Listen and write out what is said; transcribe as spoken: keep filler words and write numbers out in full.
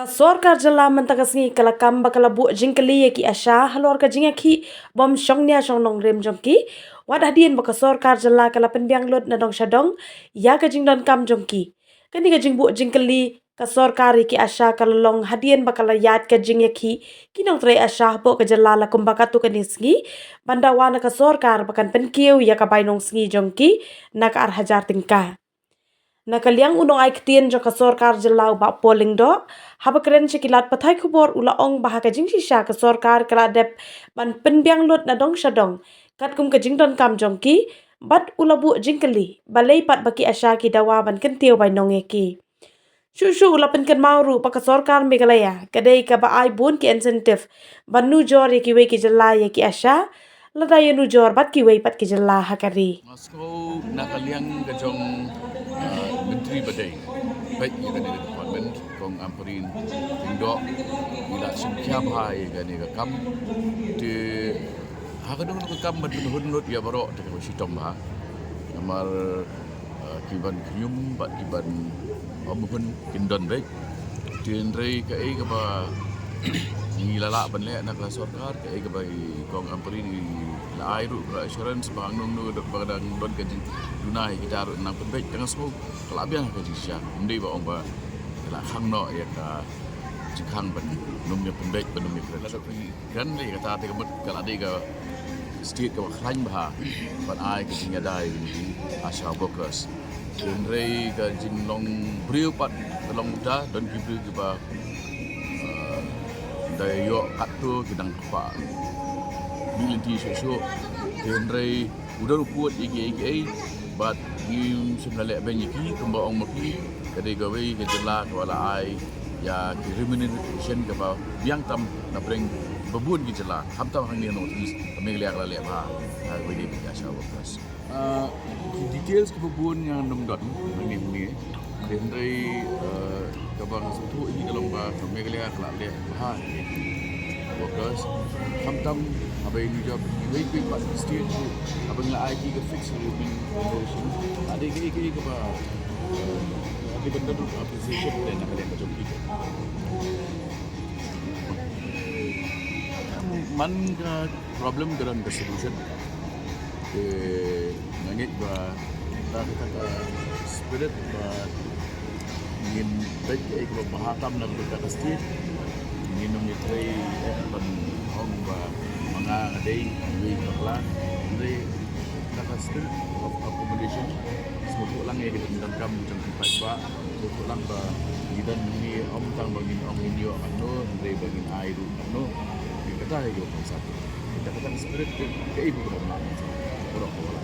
Sorkar jylla mynta ka sngi ka la kam ba ka la buh jingkylli ïa ki ASHA halor ka jingïakhih bym shong nia shong nongrim jong ki, wat hadien ba ka sorkar jylla ka la pynbiang lut na dong sha dong ïa ka jingdonkam jong ki. Kane ka jingbuh jingkylli ka sorkar ïa ki ASHA ka la long hadien ba ka la ïaid ka jingïakhih ki nongtrei ASHA hapoh ka jylla la kumba katto katne sngi, ban dawa na ka sorkar ba kan pynkiew ïa ka bainong sngi jong ki na ka ar hajar tyngka. Na ka liang u nongai ktien jong ka sorkar jylla u Bah Paul Lyngdoh, haba kren sha ki lad pathai khubor u la ong ba ha ka jingshisha ka sorkar ka la dep ban pynbiang lut na dong sha dong katkum ka jingdonkam jong ki, bad u la buh jingkylli balei pat ba ki ASHA ki dawa ban kyntiew bainong ïa ki. Shuh shuh u la pynkynmaw ruh ba ka sorkar Meghalaya ka dei kaba ai bun ki incentive ban nujor ïa kiwei ki jylla ïa ki ASHA lada ïanujor bad kiwei pat ki jylla ha ka ri. Nga sngew na ka liang ka jong, uh, Myntri ba dei, bad ïa kane ka department, Kong Ampareen Lyngdoh, i la shim khia bha ïa kane ka kam. Te ha ka dong ka kam ban pynhun lut ïa baroh te kaba shitom bha. Namar, uh, ki ban khñium bad ki ban ym hun kin don beit. Te hynrei kaei kaba ngi la lah ban leh na ka sorkar, kaei kaba i Kong Ampareen i la ai ruh ka assurance ba nang nang ba dang don ka jingduna ïa kita ruh nang pynbeit. Tang sngewbha ka la biang ka jingshisha. Ym dei ba ong ba ka la khang noh ïa ka jingkhang ban nym ïa pynbeit, ban nym ïa pynbeit. Kan lei kata te ka mut ka la dei ka state kaba khlaiñ bha ban ai ka jingïada ïa ki ASHA workers. Hynrei ka jinglong briew pat ka long uta, don ki briew kiba, eh, da ïoh katto ki dang kpa mih lynti shuh shuh. Hynrei u don u pud ïa kiei kiei bad ngim shym la leh beiñ ïa ki, kumba ong ma phi, ka dei kawei ka jylla kaba la ai ïa ki remuneration kaba biang tam na pdeng ba bun ki jylla, khamtam hangne North East, ka Meghalaya ka la leh bha ha kawei de ki ASHA workers. Ah, ki details kiba bun ngam don hangne hangne. Hynrei, eh, kaba nga sngewthuh ïa ka long ba ka Meghalaya ka la leh bha ïa ki workers. Khamtam haba ïanujor kiwei kiwei pat ki state ruh, haba ngi la ai ki ka fixed remuneration, ka dei kaei kaei kaba, eh, ka dei ban don appreciation na ka liang ka jong ki. Man ka problem ka don ka solution. Te nga ngeit ba ta kata ka spirit ba ngin peit kaei kaba bha tam na ka bynta ka state. Ngin ym ïatrei eh ban ong ba ma nga nga dei, wei bakla. Hynrei kata ka spirit of accommodation, sngewthuh lang ïa ka jingdonkam jong ki paidbah. Sngewthuh lang ba ngi don hangne, ym tang ba ngin ong ngin ïoh katno, hynrei ba ngin ai ruh katno. Kata hi ka bangsa. Kata ka spirit ka, kaei ba ka bangsa. Baroh ka wala.